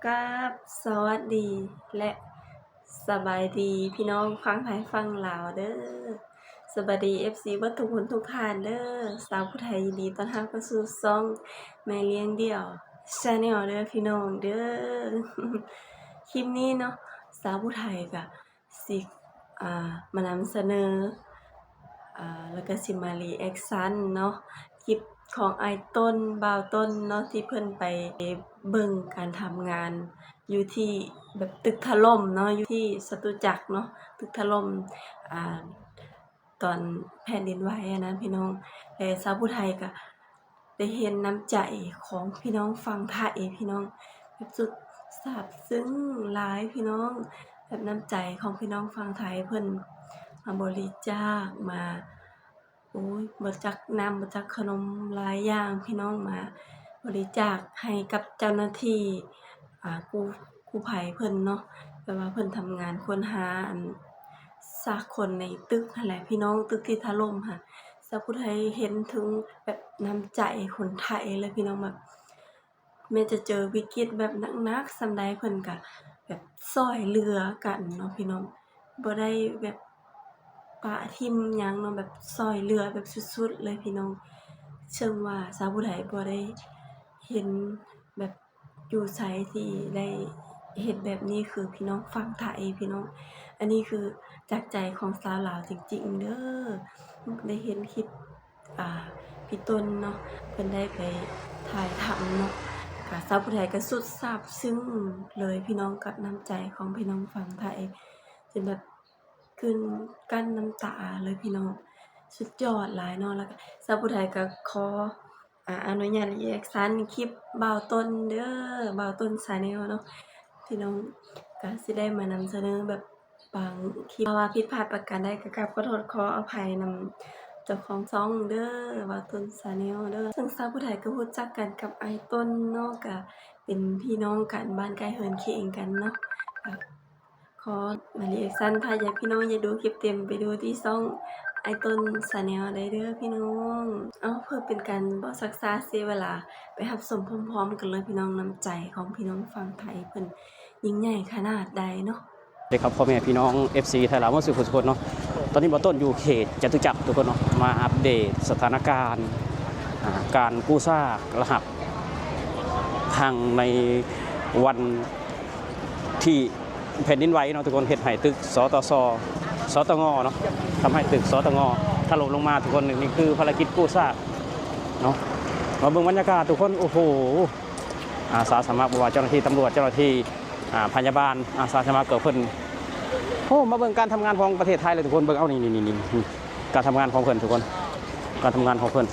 ກາບສະຫວັດດີ ແລະ ສະບາຍດີພີ່ນ້ອງຝັ່ງໄທຝັ່ງລາວເດີ້. ສະບາຍດີເອັຟຊີເບິດທຸກຄົນທຸກທ່ານເດີ້. ສາວຜູ້ໄທຍິນດີຕ້ອນຮັບເຂົ້າສູ່ຊ່ອງແມ່ລ້ຽງດ່ຽວ Channel ເດີ້ພີ່ນ້ອງເດີ້. ຄລິບນີ້ເນາະ ສາວຜູ້ໄທກະ ຊິ ອ່າ ມານຳສະເໜີ ອ່າ ແລ້ວກະຊິມາຣີແອັກຊັນເນາະ ຄລິບຂອງອ້າຍຕົ້ນ ບ່າວຕົ້ນເນາະ ທີ່ເພິ່ນໄປເບິ່ງການທຳງານຢູ່ທີ່ແບບຕຶກຖະຫຼົ່ມເນາະ ຢູ່ທີ່ຈະຕຸຈັກເນາະ ຕຶກຖະຫຼົ່ມ ອ່າ ຕອນແຜ່ນດິນໄຫວຫັ້ນນະພີ່ນ້ອງ. ແລະ ສາວຜູ້ໄທກະ ໄດ້ເຫັນນ້ຳໃຈຂອງພີ່ນ້ອງຝັ່ງໄທພີ່ນ້ອງ ແບບສຸດຊາບຊຶ້ງຫຼາຍພີ່ນ້ອງ ແບບນ້ຳໃຈຂອງພີ່ນ້ອງຝັ່ງໄທເພິ່ນມາບໍລິຈາກ ມາ ໂອ້ຍ ບໍ່ຈັກນ້ຳບໍ່ຈັກຂະໜົມຫຼາຍຢ່າງພີ່ນ້ອງ ມາບໍລິຈາກໃຫ້ກັບເຈົ້າໜ້າທີ່ ອ່າ ກູ້ ກູ້ໄພເພິ່ນເນາະ ແບບວ່າເພິ່ນທຳງານຄົ້ນຫາ ອັນ ຊາກຄົນໃນຕຶກຫັ້ນແຫຼະພີ່ນ້ອງ ຕຶກທີ່ຖະຫຼົ່ມຫັ້ນ. ສາວຜູ້ໄທເຫັນເຖິງແບບນ້ຳໃຈຄົນໄທເລີຍພີ່ນ້ອງ ແບບແມ້ຈະເຈີວິກິດແບບໜັກໆສ່ຳໃດ ເພິ່ນກະແບບຊ່ອຍເຫຼືອກັນເນາະພີ່ນ້ອງ ບໍ່ໄດ້ແບບປະຖິ້ມຫຍັງເນາະ ແບບຊ່ອຍເຫຼືອແບບສຸດໆເລີຍພີ່ນ້ອງ. ເຊິ່ງວ່າສາວຜູ້ໄທບໍ່ໄດ້ເຫັນແບບ ຢູ່ໃສທີ່ໄດ້ເຮັດແບບນີ້ ຄືພີ່ນ້ອງຝັ່ງໄທພີ່ນ້ອງ. ອັນນີ້ຄືຈາກໃຈຂອງຊາວລາວຈິງໆເດີ້ ໄດ້ເຫັນຄລິບ ອ່າ ພີ່ຕົ້ນເນາະ ເພິ່ນໄດ້ໄປຖ່າຍທຳເນາະ ກະສາວຜູ້ໄທກະສຸດຊາບຊຶ້ງເລີຍພີ່ນ້ອງ ກັບນ້ຳໃຈຂອງພີ່ນ້ອງຝັ່ງໄທ ຈົນແບບ ກັ້ນນ້ຳຕາເລີຍພີ່ນ້ອງ ສຸດຍອດຫຼາຍເນາະ. ແລ້ວກະສາວຜູ້ໄທກະຂໍ ອາ ອະນຸຍາດຣີແອັກຊັນຄລິບບ່າວຕົ້ນເດີ້ ບ່າວຕົ້ນ Channel ເນາະ ພີ່ນ້ອງ ກະຊິໄດ້ມານຳສະເໜີແບບບາງຄລິບ ຖ້າວ່າຜິດພາດປະການໃດກະກາບຂໍໂທດຂໍອະໄພນຳເຈົ້າຂອງຊ່ອງເດີ້ ບ່າວຕົ້ນ Channel ເດີ້. ເຊິ່ງສາວຜູ້ໄທກະຮູ້ຈັກກັນກັບອ້າຍຕົ້ນເນາະ ກະເປັນພີ່ນ້ອງກັນ ບ້ານໃກ້ເຮືອນຄຽງກັນເນາະ ກະ ຂໍມາຣີແອັກຊັນ ຖ້າຢາກ ພີ່ນ້ອງຢາກດູຄລິບເຕັມ ໄປດູທີ່ຊ່ອງອ້າຍຕົ້ນ Channel ໄດ້ເດີ້ພີ່ນ້ອງ. ເອົາ ເພື່ອເປັນການບໍ່ຊັກຊ້າເສຍເວລາ ໄປຮັບຊົມພ້ອມໆກັນເລີຍພີ່ນ້ອງ ນ້ຳໃຈຂອງພີ່ນ້ອງຝັ່ງໄທເພິ່ນຍິ່ງໃຫຍ່ຂະໜາດໃດເນາະ. ເດ້ຄັບ ພໍ່ແມ່ພີ່ນ້ອງ ເອັຟຊີ ໄທລາວໝົດສູ່ຜູ້ສູ່ຄົນເນາະ ຕອນນີ້ບ່າວຕົ້ນຢູ່ເຂດຈະຕຸຈັກທຸກຄົນເນາະ ມາອັບເດດສະຖານະການ ອ່າ ການກູ້ຊາກລະຫັບ ທັງໃນວັນ ທີ່ແຜ່ນດິນໄຫວເນາະທຸກຄົນ ເຮັດໃຫ້ຕຶກ ສຕຊ ສຕງ ເນາະ ທຳໃຫ້ຕຶກ ສຕງ ຖະຫຼົ່ມລົງມາທຸກຄົນ. ນີ້ຄືພາລະກິດກູ້ຊາກເນາະ ມາເບິ່ງບັນຍາກາດທຸກຄົນ ໂອ້ໂຫ ອາສາສະໝັກ ບໍ່ວ່າເຈົ້າໜ້າທີ່ຕຳຫຼວດ ເຈົ້າໜ້າທີ່ ອາ ພະຍາບານ ອາສາສະໝັກ ກໍເພິ່ນ ໂອ້ ມາເບິ່ງການທຳງານຂອງປະເທດໄທເລີຍທຸກຄົນ ເບິ່ງເອົາ ນີ້ໆໆ ການທຳງານຂອງເພິ່ນທຸກຄົນ ການທຳງານຂອງເພິ່ນ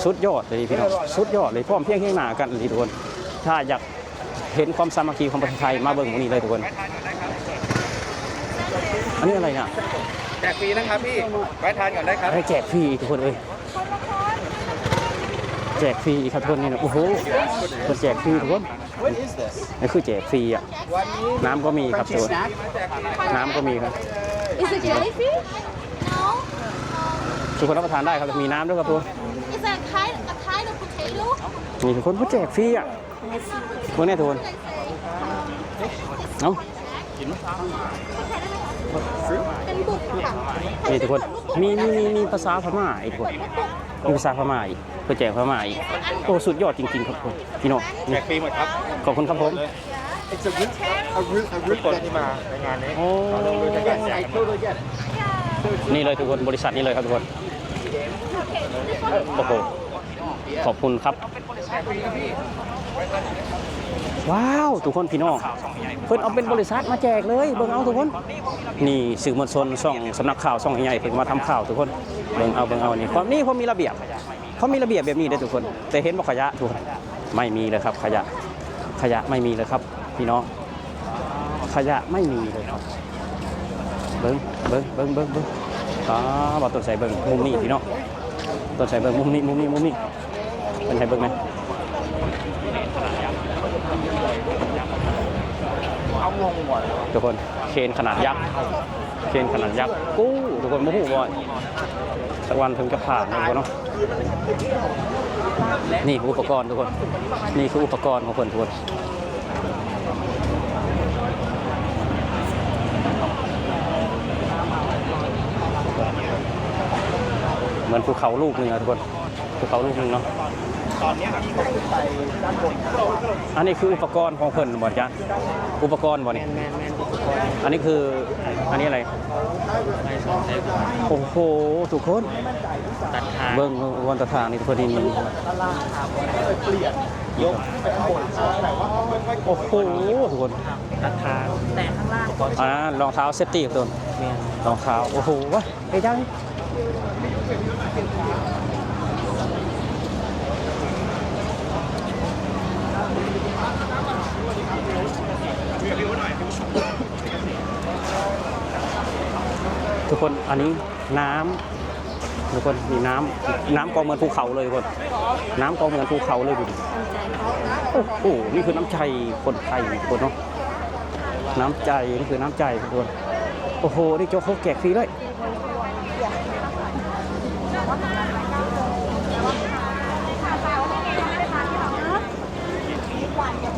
ສຸດຍອດເລີຍພີ່ນ້ອງ ສຸດຍອດເລີຍ ພ້ອມພຽງຮຽງໜ້າກັນອີ່ຫຼີທຸກຄົນ. ຖ້າຢາກເຫັນຄວາມສາມັກຄີຂອງປະເທດໄທ ມາເບິ່ງໝ່ອງນີ້ເລີຍທຸກຄົນ. ອັນນີ້ອະໄລນະ? ແຈກຟຣີນະຄັບພີ່ ໄວ້ທານກ່ອນໄດ້ຄັບ. ອັນນີ້ແຈກຟຣີທຸກຄົນເອີຍ ແຈກຟຣີອີກຄັບທຸກຄົນ. ນີ້ນະ ໂອ້ໂຫ ເພິ່ນແຈກຟຣີທຸກຄົນ. ນີ້ຄືແຈກຟຣີອະ ນ້ຳກໍມີຄັບທຸກຄົນ ນ້ຳກໍມີຄັບ. Is it jelly fish? No. ທຸກຄົນຮັບປະທານໄດ້ຄັບ ມີນ້ຳດ້ວຍຄັບທຸກຄົນ. Is that kind, a kind of potato? ນີ້ທຸກຄົນ ເພິ່ນແຈກຟຣີອະ ເບິ່ງແນ່ທຸກຄົນ. ເອົ້າ ເປັນບຸກ ນີ້ທຸກຄົນ ມີ ມີ ມີ ມີພາສາພະມ້າອີກທຸກຄົນ ມີພາສາພະມ້າອີກ ເພິ່ນແຈກພະມ້າອີກ. ໂອ້ ສຸດຍອດຈິງໆຄັບທຸກຄົນ ພີ່ນ້ອງ. ແຈກຟຣີໝົດຄັບ. ຂອບຄຸນຄັບຜົມ. ທຸກຄົນທີ່ມາໃນງານນີ້ ໂອ້ ນີ້ເລີຍທຸກຄົນ ບໍລິສັດນີ້ເລີຍຄັບທຸກຄົນ. ໂອ້ໂຫ ຂອບຄຸນຄັບ. ວ້າວ ທຸກຄົນພີ່ນ້ອງ ເພິ່ນເອົາເປັນບໍລິສັດມາແຈກເລີຍ ເບິ່ງເອົາທຸກຄົນ. ນີ້ສື່ມວນຊົນ ຊ່ອງສຳນັກຂ່າວ ຊ່ອງໃຫຍ່ໆ ເພິ່ນມາທຳຂ່າວທຸກຄົນ. ເບິ່ງເອົາ ເບິ່ງເອົາ ນີ້ຄວາມ ນີ້ຄວາມມີລະບຽບ ເຂົາມີລະບຽບແບບນີ້ເດ້ທຸກຄົນ. ແຕ່ເຫັນບໍ່ຂະຫຍະທຸກຄົນ ໄມ່ມີເລີຍຄັບ ຂະຫຍະ ຂະຫຍະໄມ່ມີເລີຍຄັບພີ່ນ້ອງ ຂະຫຍະໄມ່ມີເລີຍຄັບ. ເບິ່ງ ເບິ່ງ ເບິ່ງ ເບິ່ງ ເບິ່ງ ອ່າ ບ່າວຕົ້ນໃສ່ເບິ່ງມຸມນີ້ພີ່ນ້ອງ ຕົ້ນໃສ່ເບິ່ງມຸມນີ້ ມຸມນີ້ ມຸມນີ້ ເພິ່ນໃຫ້ເບິ່ງນະ ເອົາງງໝົດ ທຸກຄົນ. ເຄນຂະໜາດຍັກ ເຄນຂະໜາດຍັກ ໂອ້ ທຸກຄົນ ບໍ່ຮູ້ບໍ່ ສັກວັນເຖິງຈະຜ່ານ ທຸກຄົນເນາະ. ນີ້ອຸປະກອນທຸກຄົນ ນີ້ຄືອຸປະກອນຂອງເພິ່ນທຸກຄົນ. เหมือนภูเขาลูกหนึ่งอะทุกคน ภูเขาลูกหนึ่งเนาะ อันนี้คืออุปกรณ์ของเพิ่นบ่จ๊ะ อุปกรณ์บ่นี่ แม่นๆๆ อุปกรณ์ อันนี้คือ อันนี้อะไร โอ้โห ทุกคน ตัดทาง เบิ่ง เบิ่ง เบิ่งตัดทางนี่ทุกคน นี่ นี่ นี่ โอ้โห ทุกคน ตัดทาง แต่ข้างล่าง อ่า รองเท้าเซฟตี้ทุกคน แม่น รองเท้า โอ้โห เฮ็ดหยัง ทุกคน อันนี้น้ำ ทุกคน นี่น้ำ น้ำก็เหมือนภูเขาเลยทุกคน น้ำก็เหมือนภูเขาเลย ดูดิ โอ้โห นี่คือน้ำใจคนไทยทุกคนเนาะ น้ำใจ นี่คือน้ำใจทุกคน โอ้โห นี่โจ๊กเขาแจกฟรีด้วย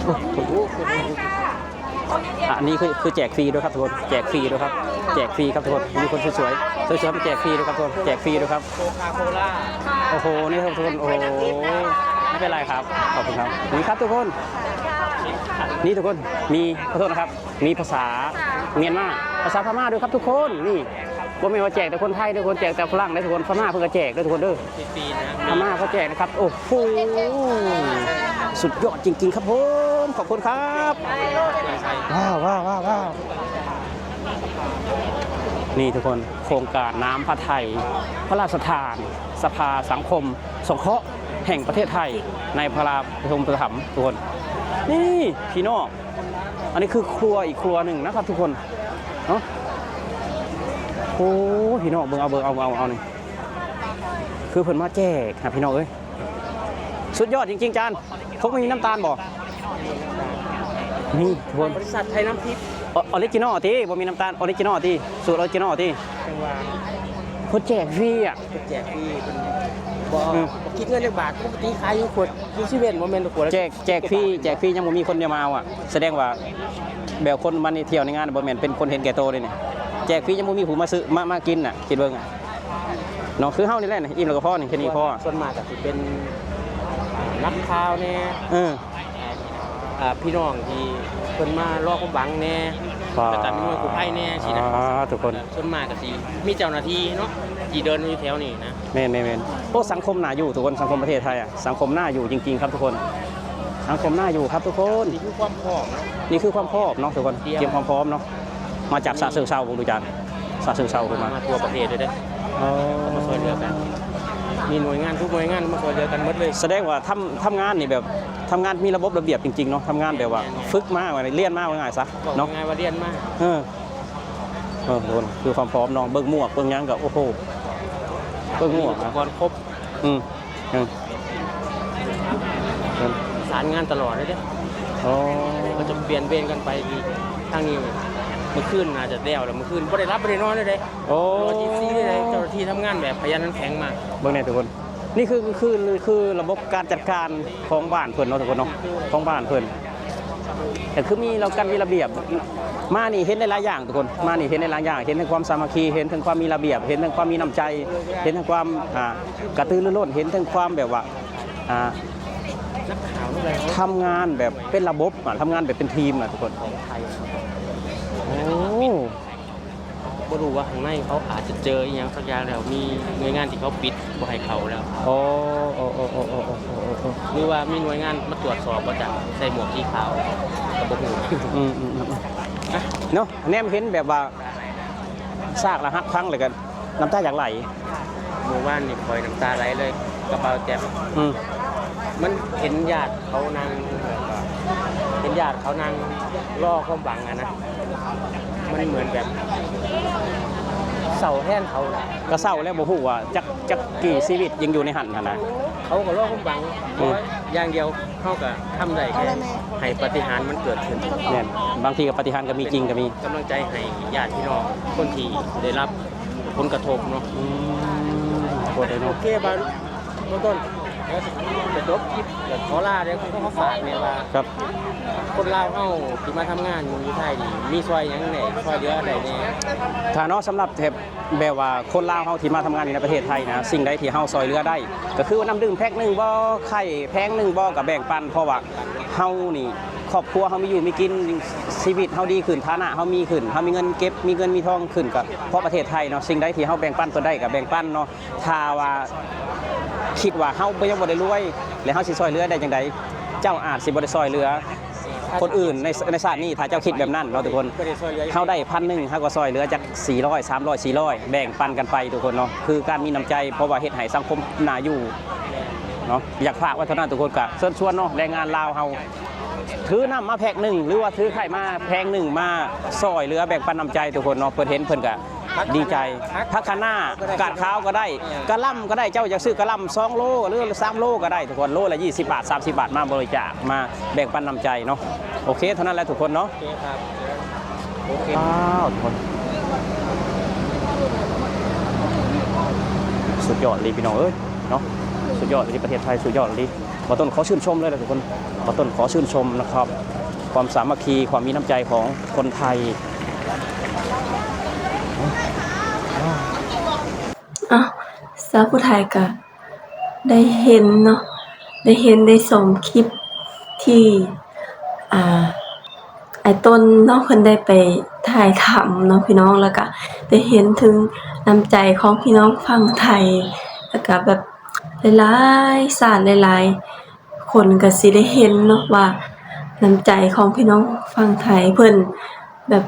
โอ้โห อันนี้คือ คือแจกฟรีด้วยครับทุกคน แจกฟรีด้วยครับ แจกฟรีครับทุกคน มีคนสวยๆ สวยๆ มาแจกฟรีด้วยครับทุกคน แจกฟรีด้วยครับ โอ้โห นี่ครับทุกคน โอ้โห ไม่เป็นไรครับ ขอบคุณครับ นี่ครับทุกคน นี่ทุกคน มี ขอโทษนะครับ มีภาษาเมียนมา ภาษาพม่าด้วยครับทุกคน นี่ บ่แม่นว่าแจกแต่คนไทยเด้อ คนแจกแต่ฝรั่งเด้อทุกคน พม่าเพิ่นก็แจกเด้อทุกคนเด้อ ฟรีๆ นะ พม่าก็แจกนะครับ โอ้โห สุดยอดจริงๆ ครับผม ขอบคุณครับ ว้าว ว้าว ว้าว ว้าว นี่ทุกคน โครงการน้ำพระทัยพระราชทาน สภาสังคมสงเคราะห์แห่งประเทศไทย ในพระราชพิธีทุกคน นี่พี่น้อง อันนี้คือครัวอีกครัวหนึ่งนะครับทุกคนเนาะ โอ้ พี่น้อง เบิ่งเอา เบิ่งเอา เอา เอานี่ คือเพิ่นมาแจกครับพี่น้องเอ้ย สุดยอดจริงๆ จาน คงไม่มีน้ำตาลบ่ นี่ทุกคน บริษัทไทยน้ำทิพย์ อ- ออริจินอลติ บ่มีน้ำตาล ออริจินอลติ สูตรออริจินอลติ จังหวะ เพิ่นแจกฟรีอะ เพิ่นแจกฟรี เพิ่นบ่ อืม บ่คิดเงินจักบาท ปกติขายอยู่ขวด อยู่เซเว่น บ่แม่นขวดละ แจก แจกฟรี แจกฟรี ยังบ่มีคนเดียวมาเอาอะ แสดงว่า แบบคนมานี่เที่ยวในงาน บ่แม่นเป็นคนเห็นแก่โตเด้นี่ แจกฟรี ยังบ่มีผู้มาซื้อ มา มากินน่ะ คิดเบิ่งอะ เนาะ คือเฮานี่แหละนี่ อิ่มแล้วก็พอนี่ แค่นี้พอ ส่วนมากก็สิเป็น อ่า นักข่าวแหน่ เออ อ่า พี่น้องที่เพิ่นมารอความหวังแหน่ ว้า แล้วก็มีหน่วยกู้ภัยแหน่ ซี้นะ อ่า ทุกคน ส่วนมากก็สิมีเจ้าหน้าที่เนาะ ที่เดินอยู่แถวนี้นะ แม่นๆๆ โอ้ สังคมน่าอยู่ทุกคน สังคมประเทศไทยอะ สังคมน่าอยู่จริงๆ ครับทุกคน สังคมน่าอยู่ครับทุกคน นี่คือความพร้อมเนาะ นี่คือความพร้อมเนาะทุกคน เตรียม เตรียมความพร้อมเนาะ มาจากฉะเชิงเทรา บ่ฮู้จัก ฉะเชิงเทราเพิ่นมา มาทั่วประเทศเลยเด้ อ๋อ มาช่วยเหลือกัน มีหน่วยงานทุกหน่วยงานมาช่วยเหลือกันหมดเลย แสดงว่าทำ ทำงานนี่แบบ ทำงานมีระบบระเบียบจริงๆ เนาะ ทำงานแบบว่า แม่นๆ ฝึกมา ว่าเรียนมา ว่าง่ายซะ บอก เนาะ ง่ายๆ ว่าเรียนมา เออ เออ ทุกคน คือความพร้อมเนาะ เบิ่งหมวก เบิ่งหยังก็ โอ้โห เบิ่งหมวก อุปกรณ์ครบ อืม อืม อืม ประสานงานตลอดเลยเด้ อ๋อ ก็จะเปลี่ยนเวรกันไป ทางนี้ มื้อคืนน่าจะแล้ว แล้วมื้อคืนบ่ได้หลับบ่ได้นอนเลยเด้ โอ้ รอ ยี่สิบสี่ เลย เจ้าหน้าที่ทำงานแบบขยันขันแข็งมาก เบิ่งแหน่ทุกคน นี่คือ คือ คือระบบการจัดการของบ้านเพิ่นเนาะทุกคนเนาะ ของบ้านเพิ่น แต่คือมีระ การมีระเบียบ มานี่เห็นได้หลายอย่างทุกคน มานี่เห็นได้หลายอย่าง เห็นถึงความสามัคคี เห็นถึงความมีระเบียบ เห็นถึงความมีน้ำใจ เห็นถึงความ อ่า กระตือรือร้น เห็นถึงความแบบว่า อ่า ทำงานแบบเป็นระบบอะ ทำงานแบบเป็นทีมอะทุกคน โอ้ บ่รู้ว่าข้างในเขาอาจจะเจออีหยังสักอย่างแล้ว มีหน่วยงานที่เขาปิดบ่ให้เข้าแล้ว โอ้ โอ้ หรือว่ามีหน่วยงานมาตรวจสอบบ่จัก ใส่หมวกสีขาว ก็บ่ฮู้ อืมๆๆ เนาะ แนมเห็นแบบว่า ซากละหักพัง แล้วก็น้ำตาอยากไหล เมื่อวานนี่ข้อยน้ำตาไหลเลย กับบ่าวแจ๊บ อืม มันเห็นญาติเขานั่ง แบบว่า เห็นญาติเขานั่งรอความหวังอะนะ มันเหมือนแบบเศร้าแทนเขาน่ะ ก็เศร้าแล้ว บ่ฮู้ว่าจัก จักกี่ชีวิตยังอยู่ในหั่นหั่นนะ เขาก็รอความหวัง อืม อย่างเดียว เฮาก็ทำได้แค่ให้ปาฏิหาริย์มันเกิดขึ้น แม่น บางทีก็ปาฏิหาริย์ก็มีจริงก็มี กำลังใจให้ญาติพี่น้องคนที่ได้รับผลกระทบเนาะ อืม โอเคเนาะ โอเค บาด เบื้องต้น ຈະຈົບຄລິບ ກໍຂໍລາເດີ ຂໍຝາກແດ່ວ່າ ຄັບ ຄົນລາວເຮົາທີ່ມາທຳງານຢູ່ໄທນີ້ ມີຊ່ອຍຫຍັງແດ່ ຊ່ອຍເຫຼືອໃດແດ່? ຖ້າເນາະ ສຳລັບແບບ ແບບວ່າຄົນລາວເຮົາທີ່ມາທຳງານຢູ່ໃນປະເທດໄທນະ ສິ່ງໃດທີ່ເຮົາຊ່ອຍເຫຼືອໄດ້ ກໍຄືວ່ານ້ຳດື່ມແພັກໜຶ່ງບໍ ໄຂ່ແຜງໜຶ່ງບໍ ກໍແບ່ງປັນ ເພາະວ່າເຮົານີ້ ຄອບຄົວເຮົາມີຢູ່ມີກິນ ຊີວິດເຮົາດີຂຶ້ນ ຖານະເຮົາມີຂຶ້ນ ເຮົາມີເງິນເກັບ ມີເງິນມີທອງຂຶ້ນ ກໍເພາະປະເທດໄທເນາະ. ສິ່ງໃດທີ່ເຮົາແບ່ງປັນຕົນໄດ້ກໍແບ່ງປັນເນາະ. ຖ້າວ່າຄິດວ່າເຮົາບໍ່ ຍັງບໍ່ໄດ້ລວຍ ແລ້ວເຮົາຊິຊ່ອຍເຫຼືອໄດ້ຈັ່ງໃດ? ເຈົ້າອາດຊິບໍ່ໄດ້ຊ່ອຍເຫຼືອຄົນອື່ນໃນ ໃນຊາດນີ້ ຖ້າເຈົ້າຄິດແບບນັ້ນເນາະທຸກຄົນ. ເຮົາໄດ້ພັນໜຶ່ງ ເຮົາກໍຊ່ອຍເຫຼືອຈັກສີ່ຮ້ອຍ ສາມຮ້ອຍ ສີ່ຮ້ອຍ ແບ່ງປັນກັນໄປທຸກຄົນເນາະ. ຄືການມີນ້ຳໃຈ ເພາະວ່າເຮັດໃຫ້ສັງຄົມໜ້າຢູ່ເນາະ. ຢາກຝາກໄວ້ເທົ່ານັ້ນທຸກຄົນ. ກໍເຊີນຊວນເນາະ ແຮງງານລາວເຮົາ ຖືນ້ຳມາແພັກໜຶ່ງ ຫຼືວ່າຖືໄຂ່ມາແຜງໜຶ່ງ ມາຊ່ອຍເຫຼືອແບ່ງປັນນ້ຳໃຈທຸກຄົນເນາະ. ເພິ່ນເຫັນເພິ່ນກະດີໃຈ. ຜັກຄະນ້າ ກາດຂາວກໍໄດ້ ກະຫຼ່ຳກໍໄດ້ ເຈົ້າຢາກຊື້ກະຫຼ່ຳສອງໂລ ຫຼືສາມໂລກໍໄດ້ທຸກຄົນ ໂລລະຊາວບາດ ສາມສິບບາດ ມາບໍລິຈາກ ມາແບ່ງປັນນ້ຳໃຈເນາະ. ໂອເຄ ເທົ່ານັ້ນແຫຼະທຸກຄົນເນາະ. ໂອເຄ ອ້າວ ທຸກຄົນ ສຸດຍອດອີ່ຫຼີພີ່ນ້ອງເອີຍເນາະ ສຸດຍອດອີ່ຫຼີ ປະເທດໄທສຸດຍອດອີ່ຫຼີ. ບ່າວຕົ້ນຂໍຊື່ນຊົມເລີຍນະທຸກຄົນ ບ່າວຕົ້ນຂໍຊື່ນຊົມນະຄັບ ຄວາມສາມັກຄີ ຄວາມມີນ້ຳໃຈຂອງຄົນໄທ. ເອົ້າ ສາວຜູ້ໄທກະໄດ້ເຫັນເນາະ ໄດ້ເຫັນໄດ້ຊົມຄລິບທີ່ ອ່າ ອ້າຍຕົ້ນເນາະ ເພິ່ນໄດ້ໄປຖ່າຍທຳເນາະພີ່ນ້ອງ ແລ້ວກະໄດ້ເຫັນເຖິງນ້ຳໃຈຂອງພີ່ນ້ອງຝັ່ງໄທ ແລ້ວກະແບບ ຫຼາຍໆຊາດ ຫຼາຍໆຄົນກໍຊິໄດ້ເຫັນເນາະວ່າ ນ້ຳໃຈຂອງພີ່ນ້ອງຝັ່ງໄທເພິ່ນ ແບບ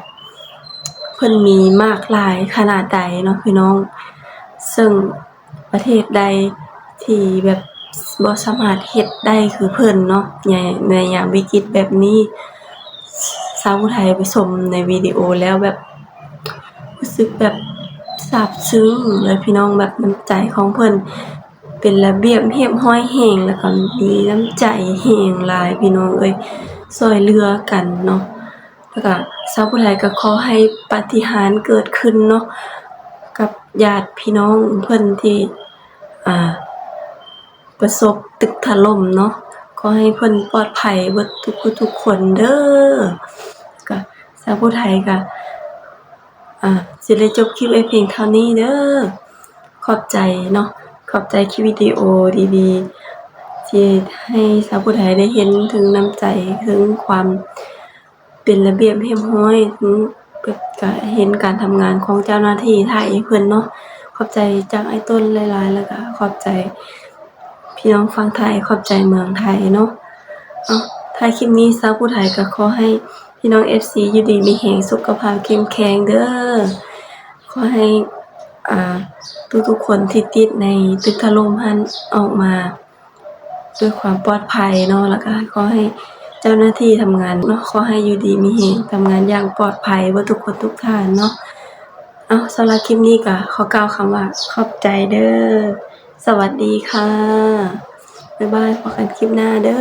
ເພິ່ນມີມາກຫຼາຍຂະໜາດໃດເນາະພີ່ນ້ອງ. ເຊິ່ງປະເທດໃດທີ່ແບບບໍ່ສາມາດເຮັດໄດ້ຄືເພິ່ນເນາະ ໃນ ໃນຍາມວິກິດແບບນີ້ ສາວຜູ້ໄທໄປຊົມໃນວິດີໂອແລ້ວແບບ ຮູ້ສຶກແບບຊາບຊຶ້ງເລີຍພີ່ນ້ອງ ແບບນ້ຳໃຈຂອງເພິ່ນເປັນລະບຽບຮຽບຮ້ອຍແຮງ ແລ້ວກໍມີນ້ຳໃຈແຮງຫຼາຍພີ່ນ້ອງເອີຍ ຊ່ອຍເຫຼືອກັນເນາະ. ແລ້ວກໍສາວຜູ້ໄທກໍຂໍໃຫ້ປາຕິຫານເກີດຂຶ້ນເນາະ ກັບຍາດພີ່ນ້ອງເພິ່ນທີ່ ອ່າ ປະສົບຕຶກຖະຫຼົ່ມເນາະ ຂໍໃຫ້ເພິ່ນປອດໄພເບິດທຸກຜູ້ທຸກຄົນເດີ. ກະສາວຜູ້ໄທກະ ອ່າ ຊິໄດ້ຈົບຄລິບໄວ້ພຽງເທົ່ານີ້ເດີ. ຂອບໃຈເນາະ ຂອບໃຈຄລິບວິດີໂອດີໆ ທີ່ໃຫ້ສາວຜູ້ໄທໄດ້ເຫັນເຖິງນ້ຳໃຈ ເຖິງຄວາມ ເປັນລະບຽບຮຽບຮ້ອຍ ແບບກະເຫັນການທຳງານຂອງເຈົ້າໜ້າທີ່ໄທເພິ່ນເນາະ. ຂອບໃຈຈາກອ້າຍຕົ້ນຫຼາຍໆ ແລ້ວກະຂອບໃຈພີ່ນ້ອງຝັ່ງໄທ ຂອບໃຈເມືອງໄທເນາະ. ເອົ້າ ທ້າຍຄລິບນີ້ ສາວຜູ້ໄທກະຂໍໃຫ້ພີ່ນ້ອງເອັຟຊີຢູ່ດີມີແຮງ ສຸຂະພາບເຂັ້ມແຂງເດີ. ຂໍໃຫ້ ອ່າ ທຸກໆຄົນທີ່ຕິດໃນຕຶກຖະຫຼົ່ມຫັ້ນອອກມາ ດ້ວຍຄວາມປອດໄພເນາະ ແລ້ວກະຂໍໃຫ້ເຈົ້າໜ້າທີ່ທຳງານເນາະ ຂໍໃຫ້ຢູ່ດີມີແຮງ ທຳງານຢ່າງປອດໄພເບິດທຸກຄົນທຸກທ່ານເນາະ. ເອົ້າ ສຳລັບຄລິບນີ້ກະຂໍກ່າວຄຳວ່າຂອບໃຈເດີ ສະຫວັດດີຄ່ະ ບາຍບາຍ ພົບກັນຄລິບໜ້າເດີ.